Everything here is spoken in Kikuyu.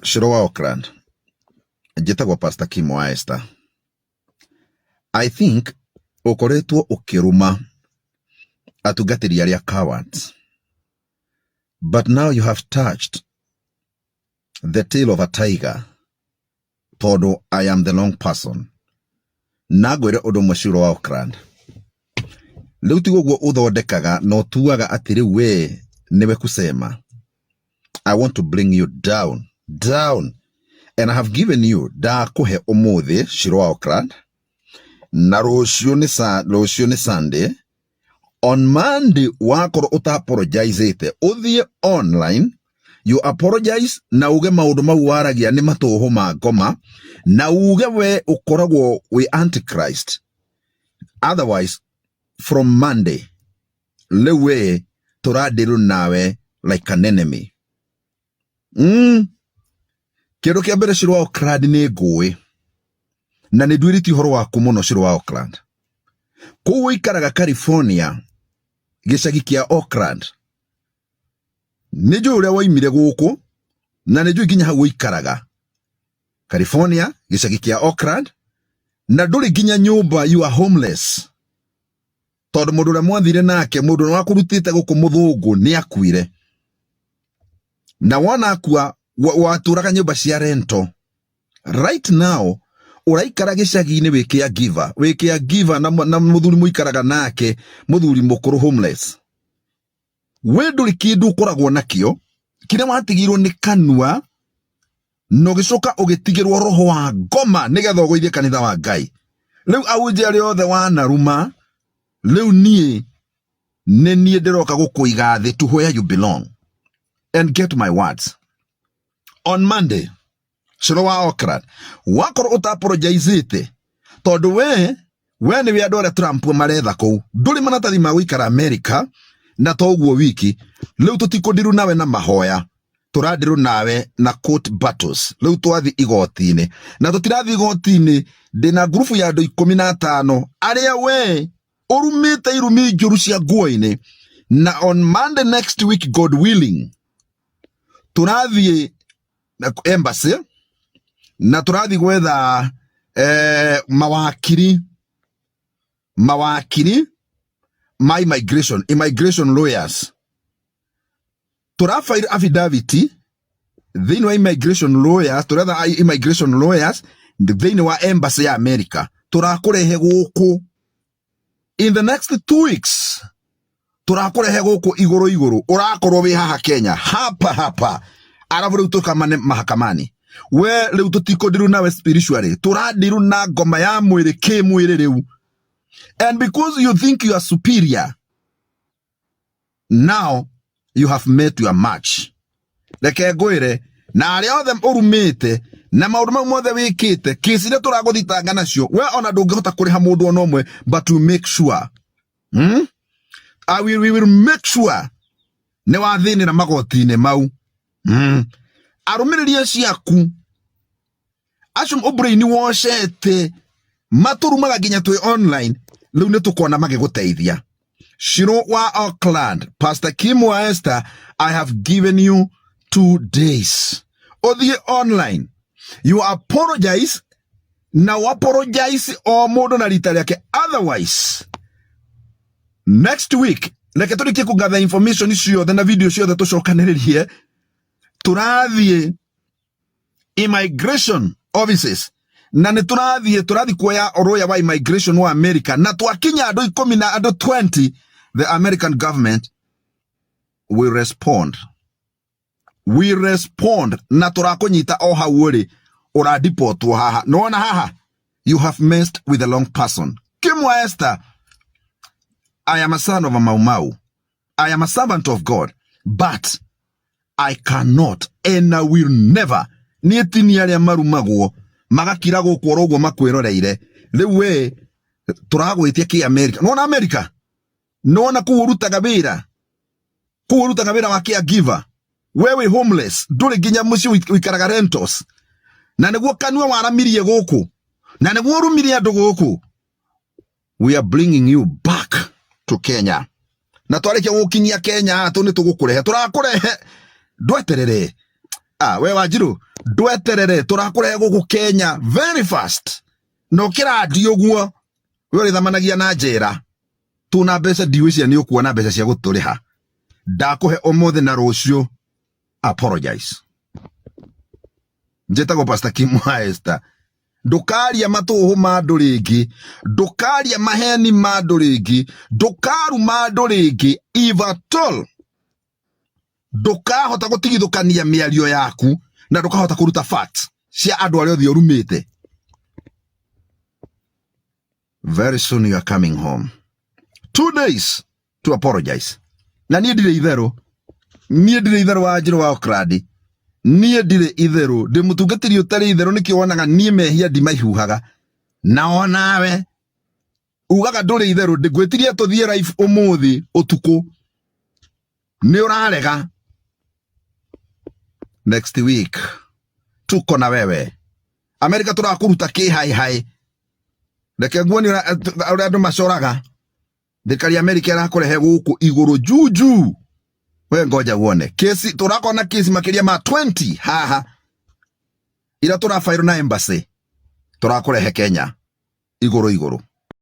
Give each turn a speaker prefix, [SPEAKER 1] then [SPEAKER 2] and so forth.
[SPEAKER 1] Shiro wa Auckland, njĩtagwo Pastor Kim wa Esther. I think ũkoretwo ũkĩruma atungatĩri arĩa cowards, but now you have touched the tail of a tiger, tondũ I am the wrong person. Na ngwĩre ũndũ ũmwe, Shiro wa Auckland, rĩu ti ũguo ũthondekaga na ũtuaga atĩ rĩu we nĩwe kusema. I want to bring you down, down, and I have given you, ndakũhe ũmũthĩ, Shiro wa Auckland, na rũciũ nĩ sa rũciũ nĩ Sunday. On Monday wakorwo ũta-apologizĩte, ũthiĩ online, you apologize na uge maũndũ mau waragia nĩ matũhũ ma ngoma, na uge we ũkoragwo wĩ antichrist. Otherwise, from Monday rĩu we tũrandirũ nawe like an enemy. Kĩndũ kĩa mbere, Shiro wa Auckland, nĩ ngũĩ na nĩ nduĩrĩtie ũhoro waku mũno. Shiro wa Auckland, kũu ũikaraga California, gĩcagi kĩa Auckland, nĩ njũĩ ũrĩa woimire gũkũ na nĩ njũĩ nginya hau ũikaraga California, gĩcagi kĩa Auckland, na ndũrĩ nginya nyũmba, you are homeless, tondũ mũndũ ũrĩa mwathire nake, mũndũ ũrĩa wakũrutĩte gũkũ, mũthũngũ, nĩ akuire, na wona akua watũraga nyũmba cia rental. Right now ũraikara gĩcagi-inĩ, wĩ caregiver, wĩ caregiver na mũthuri mũikaraga nake, mũthuri mũkũrũ, homeless. We ndũrĩ kĩndũ ũkoragwo nakĩo, kĩrĩa watigirwo nĩ kanua na ũgĩcoka ũgĩtigĩrwo roho wa ngoma nĩgetha ũgũithie kanitha wa Ngai. Rĩu aunje arĩa othe wanaruma, rĩu niĩ nĩ niĩ ndĩroka gũkũiga thĩ to where you belong. And get my words, on Monday, Shiro wa Auckland, wakorwo ũta-apologizĩte, tondũ we nĩwe andũ arĩa Trump maretha kũu, ndũrĩ maratathi ma gũikara America, na to ũguo wiki, rĩu tũtikũndiru nawe na mahoya, tũrandirũ nawe na court battles. Rĩu twathi igoti-inĩ, na tũtirathi igoti-inĩ, ndĩna ngurubu ya andũ 15 arĩa we ũrumĩte irumi njũru cia nguo-inĩ. Na on Monday next week, God willing, tũrathiĩ na embassy na tũrathiĩ gwetha mawakiri ma immigration lawyers. Tũrabaire affidavit thĩinĩ wa immigration lawyers, tũretha immigration lawyers thĩinĩ wa embassy ya America. Tũrakũrehe gũkũ in the next 2 weeks, tũrakũrehe gũkũ igũrũ igũrũ, ũrakorwo wĩ haha Kenya, hapa hapa, arabu rĩu tũkamane mahakamani. We rĩu tũtikũndiru nawe spiritually, tũrandiru na ngoma ya mwĩrĩ, kĩmwĩrĩ rĩu. And because you think you are superior, now you have met your match. Reke ngwĩre, na arĩa othe ũrumĩte na maũndũ mau mothe wĩkĩte, kĩci iria tũragũthitanga nacio, we ona ndũngĩhota kũrĩha mũndũ ona ũmwe, but we make sure, We will make sure nĩ wathĩnĩra magoti-inĩ mau. Arũmĩrĩri acio aku acio ũbrain woshete matũrumaga nginya twĩ online, rĩu nĩ tũkona magĩgũteithia. Shiro wa Auckland, Pastor Kim wa Esther, I have given you 2 days. Ũthiĩ online, you apologize na apologize o mũndũ na rita rĩake. Otherwise, next week, reke tũrĩkie kũgatha information ciothe na video ciothe tũcokanĩrĩrie, tũrathiĩ immigration offices na nĩ tũrathiĩ kuoya lawyer wa immigration wa America, na twakinya andũ 10 na andũ 20, the American government will respond, we respond, na tũrakũnyita o hau ũrĩ, ũradipotwo haha. Nĩwona haha, you have messed with the wrong person. Kimwa Esther, I am a son of a Mau Mau, I am a servant of God, but I cannot and I will never. Niĩ tini arĩa marumagwo magakira gũkũ oro ũguo makwĩroreire. Rĩu we tũragwĩtia kĩ America. Nĩwona America, nĩwona kũu ũrutaga wĩra, kũu ũrutaga wĩra wa caregiver, we wĩ homeless, ndũrĩ nginya mũciĩ, ũikaraga rentals, na nĩguo kanua waramirie gũkũ na nĩguo ũrumirie andũ gũkũ. We are bringing you back to Kenya, na twarĩkia gũkinyia Kenya tũ nĩ tũgũkũrehe, tũrakũrehe, ndweterere. Ah, we Wanjiru, ndweterere tũrakũrehe gũkũ Kenya very fast. Na ũkĩrandio ũguo, we ũrĩthamanagia na njera. Tuna mbeca ndiũĩ cia nĩ ũkuona mbeca cia gũtũrĩha. Ndakũhe ũmũthĩ na rũciũ. Apologize. Njĩtagwo Pastor Kim wa Esther. Ndũkaria matũhũ ma andũ rĩngĩ, ndũkaria maheni ma andũ rĩngĩ, ndũkaruma andũ rĩngĩ, if at all ndũkahota gũtigithũkania mĩario yaku na ndũkahota kũruta facts cia andũ arĩa othe ũrumĩte. Very soon you are coming home. 2 days to apologize. Na niĩ ndirĩ itherũ, niĩ ndirĩ itherũ wa Njĩrũ wa Oakland, niĩ ndirĩ itherũ, ndĩ mũtungatĩri ũtarĩ itherũ. Nĩkĩo wonaga niĩ mehia ndimaihuhaga. Na onawe ugaga ndũrĩ itherũ, ngwĩtirie tũthiĩ live ũmũthĩ ũtukũ, nĩ ũrarega. Next week tuko na wewe Amerika, tũrakũruta kĩ hai hai. Reke nguonie ũrĩa andũ macoraga. Thirikari ya Amerika ĩrakũrehe gũkũ igũrũ juju. We ngoja wone kesi, tũrakorwo na kesi makĩria ma 20 haha ira tũrabairwo na embassy, tũrakũrehe Kenya igũrũ igũrũ.